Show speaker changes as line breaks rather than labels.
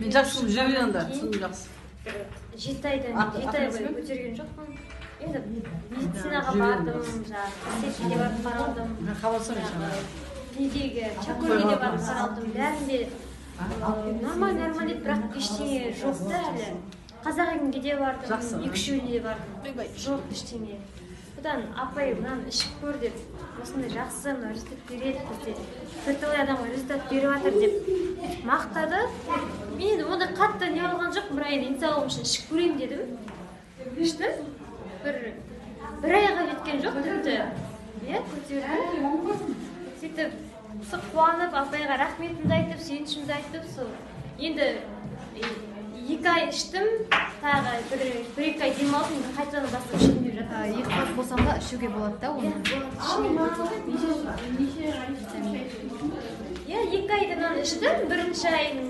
Мен жақсы жүре беремін анда, түсіндім, жақсы.
Бір 7 айдан 7 ай
аты
бойы
кім?
Көтерген жоқпын. Енді медицинаға
Жүре беремін.
бардым, жаңағы Қасиеттіге барып қаралдым,
Мен хабарласамын
жаңағы
саған.
недегі, Чакөлге де барып қаралдым. Бәрінде нормально, нормально деді, бірақ ештеңе жоқ та әлі. Қазақ емге де бардым,
Жақсы.
екі үшеуіне де бардым,
Ойбай.
жоқ ештеңе. Одан апай мынаны ішіп көр деп, осындай жақсы, мына результат береді, бізде бірталай адамға результат беріп жатыр деп мақтады. Мен енді ондай қатты не алған жоқпын, бірақ енді денсаулығым үшін ішіп көрейін дедім. Іштім, бір айға жеткен жоқ тіпті, иә, көтердім. Сөйтіп сол қуанып, апайға рахметімді айтып, сүйіншімді айтып, сол енді 2 ай іштім, тағы бір екі ай демалдым, енді қайтадан бастап ішейін деп жатырмын.
Екі қабат болсам да ішуге болады да оны?
Иә, болады, ішуге. Иә, 2 айдан іштім, бірінші айын.